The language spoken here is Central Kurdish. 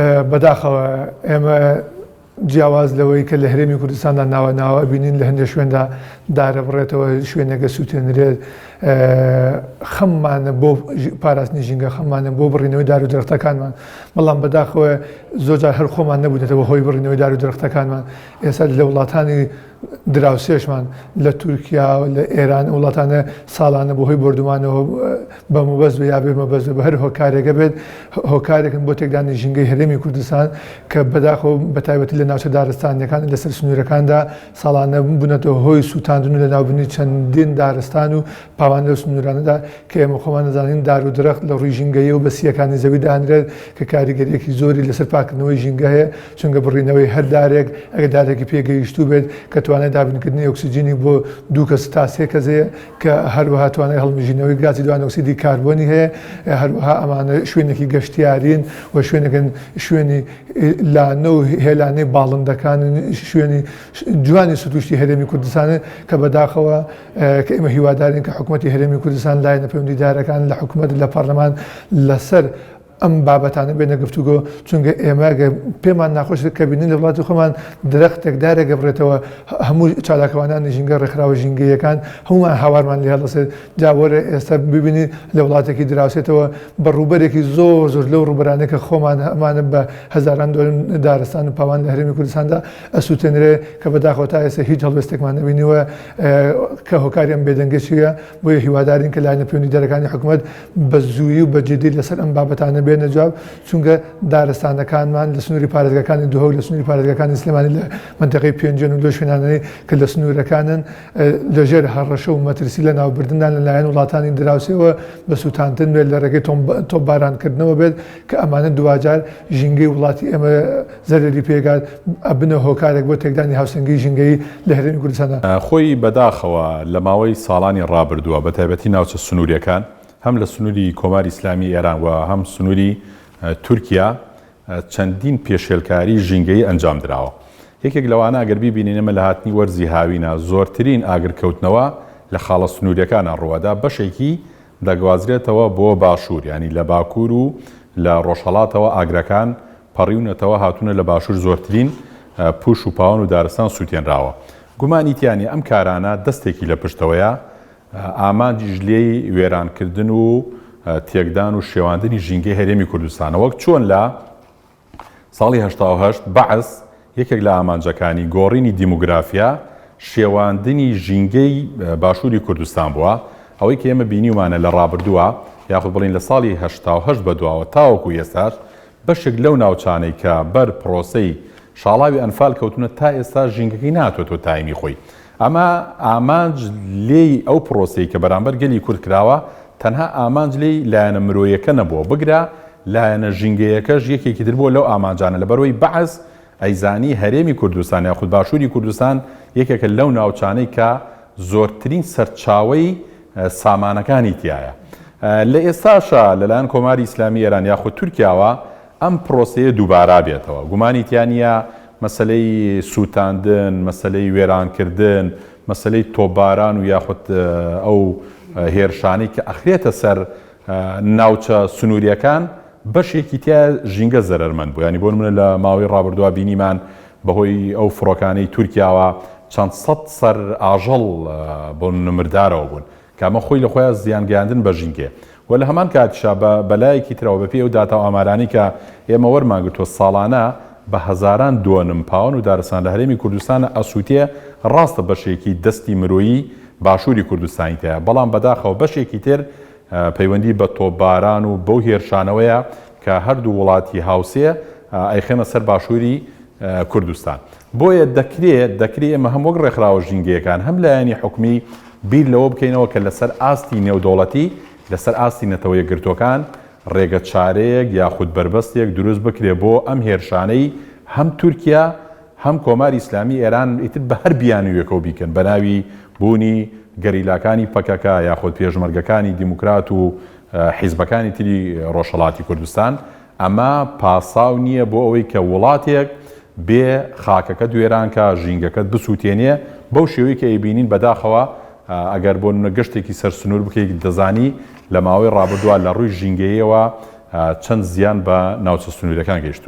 بەداخەوە ئێمە جیاواز لەوەی کە لە هەرێمی کوردستاندا ناوە ناوە ئەبینین لە هەندێک شوێندا دارە بڕێتەوە شوێنێکە سووتێنرێت خەممانە بۆ پاراستنی ژینگە خەممانە بۆ بڕینەوەی دار و درەختەکانمان بەڵام بەداخەوە زۆرجار هەر خۆمان نەبوونەتەوە هۆی بڕینەوەی دار و درەختەکانمان ئێستا لە وڵاتانی دراوسێشمان لە تورکیا و لە ئێران ئەو وڵاتانە ساڵانە بەهۆی بۆردومانەوە بە مەبەست بێ یا بێ مەبەست بێ بە هەر هۆکارێکە بێت هۆکارێکن بۆ تێکدانی ژینگەی هەرێمی کوردستان کە بەداخەوە بە تایبەتی لە ناوچە دارستانیەکان لەسەر سنوورەکاندا ساڵانە بوونەتە هۆی سووتاندن و لەناوبردنی چەندین دارستان و پاوان لەو سنوورانەدا کە ئێمە خۆمان دەزانین دار و درەخت لە ڕووی ژینگەیی و بە سییەکانی زەوی دانرێت کە کاریگەرییەکی زۆری لەسەر پاککردنەوەی ژینگە هەیە، چونکە بڕینەوەی هەر دارێک ئەگەر دارێکی پێگەیشتوو بێت کە توانای دابینکردنی ئۆکسجینی بۆ دوو کەس تا سێ کەس هەیە کە هەروەها توانای هەڵمژینەوەی گازی دوانۆکسیدی کاربۆنی هەیە، هەروەها ئەمانە شوێنێکی گەشتیارین و شوێنێکن شوێنی لانە و هێلانەی باڵندەکانن، شوێنی جوانی سروشتی هەرێمی کوردستانن کە بەداخەوە کە ئێمە هیوادارین کە حکومەتی هەرێمی کوردستان لایەنە پەیوەندیدارەکان لە حکومەت لە پەرلەمان لەسەر ئەم بابەتانە بێنە گفتوگۆ چونکە ئێمە گەر پێمان ناخۆش کە بینین لە وڵاتی خۆمان درەختێک دارێک بڕێتەوە هەموو چالاکوانانی ژینگە ڕێکخراوە ژینگەیەکان هەمومان هاوارمان لێ هەڵدەسێت جا وەرە ئێستا ببینی لە وڵاتێکی دراوسێتەوە بە ڕووبەرێکی زۆر زۆر لەو ڕووبەرانەی کە خۆمان هەمانە بە هەزاران دۆنم دارستان و پاوان لە هەرێمی کوردستاندا ئەسووتێنرێ کە بەداخەوە تا ئێستا هیچ هەڵوێستێکمان نەبینیوە کە هۆکاری ئەم بێدەنگە چییە، بۆیە هیوادارین کە لایەنە پەیوەندیدارەکانی حکومەت بە زوویی و بە جدی لەسەر ئەم بابەتانە بێنە جواب، چونکە دارستانەکانمان لە سنووری پارێزگاکانی دهۆک، لە سنووری پارێزگاکانی سلێمانی، لە مەنتیقەی پێنجوێن و لەو شوێنانەی کە لە سنوورەکانن لەژێر هەڕەشە و مەترسی لەناوبردندان لەلایەن وڵاتانی دراوسێوە بە سووتاندن بێت، لە ڕێگەی تۆپبارانکردنەوە بێت کە ئەمانە دواجار ژینگەی وڵاتی ئێمە زەرەری پێگات، ئەبنە هۆکارێک بۆ تێکدانی هاوسەنگیی ژینگەیی لە هەرێمی کوردستاندا. خۆی بەداخەوە لە ماوەی ساڵانی ڕابردووە بە تایبەتی ناوچە سنووریەکان هەم لە سنووری کۆماری ئیسلامی ئێران و هەم سنووری تورکیا چەندین پێشێلکاری ژینگەیی ئەنجام دراوە. یەکێک لەوانە ئەگەر بیبینین ئێمە لە هاتنی وەرزی هاوینە زۆرترین ئاگرکەوتنەوە لە خاڵە سنووریەکانا ڕووئەدا بەشێکی دەگوازرێتەوە بۆ باشوور یانی لە باکوور و لە ڕۆژهەڵاتەوە ئاگرەکان پەڕیونەتەوە هاتوونە لە باشوور زۆرترین پوش و پاوان و دارستان سووتێنراوە. گومانی تیا نیە ئەم کارانە دەستێکی لە پشتەوەیە، ئامانجیش لێی وێرانکردن و تێکدان و شێواندنی ژینگەی هەرێمی کوردستانە وەک چۆن لە ساڵی 88 بەعس یەکێک لە ئامانجەکانی گۆڕینی دیموگرافیا شێواندنی ژینگەی باشووری کوردستان بووە ئەوەی کە ئێمە بینیومانە لە ڕابردووە یاخود بڵین لە ساڵی 88 بەدواوە تاوەکو ئێستاش بەشێک لەو ناوچانەی کە بەر پرۆسەی شاڵاوی ئەنفال کەوتوونە تا ئێستا ژینگەکەی نەهاتووەتەوە تایمی خۆی. ئەمە ئامانج لێی ئەو پرۆسەی کە بەرامبەر گەلی کورد کراوە تەنها ئامانج لێی لایەنە مرۆیەکە نەبووە بگرە لایەنە ژینگەیەکەش یەکێکی تر بووە لەو ئامانجانە لەبەرئەوەی بەعس ئەیزانی هەرێمی کوردستان یاخود باشووری کوردستان یەکێکە لەو ناوچانەی کە زۆرترین سەرچاوەی سامانەکانی تیایە. لە ئێستاشا لەلایەن کۆماری ئیسلامی ئێران یاخود تورکیاوە ئەم پرۆسەیە دووبارە بێتەوە. گومانی تیا نییە مەسەلەی سووتاندن، مەسەلەی وێرانکردن، مەسەلەی تۆپباران و یاخود ئەو هێرشانەی کە ئەخرێتە سەر ناوچە سنوورییەکان بەشێکی تیا ژینگە زەرەرمەند بوو. یانی بۆ نمونە لە ماوەی ڕابردووە بینیمان بەهۆی ئەو فڕۆکانەی تورکیاوە چەند سەد سەر ئاژەڵ بۆ نمونە مردارەوە بوون کە ئەمە خۆی لە خۆیا زیان گەیاندن بە ژینگەیە و لە هەمان کاتیشا بە بە لایەکی ترەوە بە پێی ئەو داتا و ئامارانەی کە ئێمە وەرمان گرتووە ساڵانە بە هەزاران دۆنم پاوەن و دارستان لە هەرێمی کوردستانە ئەسووتێ ڕاستە بەشێکی دەستی مرۆیی باشووری کوردستانی تیایە بەڵام بەداخەوە بەشێکی تر پەیوەندی بە تۆپباران و بەو هێرشانەوەیە کە هەردوو وڵاتی هاوسێ ئەیخەنە سەر باشووری کوردستان. بۆیە دەکرێ دەکرێ ئێمە هەم وەک ڕێکخراوە ژینگەیەکان هەم لایەنی حکومی بیر لەوە بکەینەوە کە لەسەر ئاستی نێودەوڵەتی لەسەر ئاستی نەتەوە یەکگرتووەکان ڕێگە چارەیەک یاخود بەربەستێک دروست بکرێ بۆ ئەم هێرشانەی هەم تورکیا هەم کۆماری ئیسلامی ئێران ئیتر بە هەر بیانوویەکەوە بیکەن بە ناوی بوونی گەریلاکانی پەکەکە یاخود پێشمەرگەکانی دیموکرات و حیزبەکانی تری ڕۆژهەڵاتی کوردستان، ئەمە پاساو نییە بۆ ئەوەی کە وڵاتێک بێ خاکەکەت وێران کا، ژینگەکەت بسووتێنێ، بەو شێوەی کە ئەیبینین بەداخەوە ئەگەر بۆ نمونە گەشتێکی سەر سنوور بکەیت دەزانی لە ماوەی ڕابردووە لە ڕووی ژینگەییەوە چەند زیان بە ناوچە سنووریەکان گەیشتووە.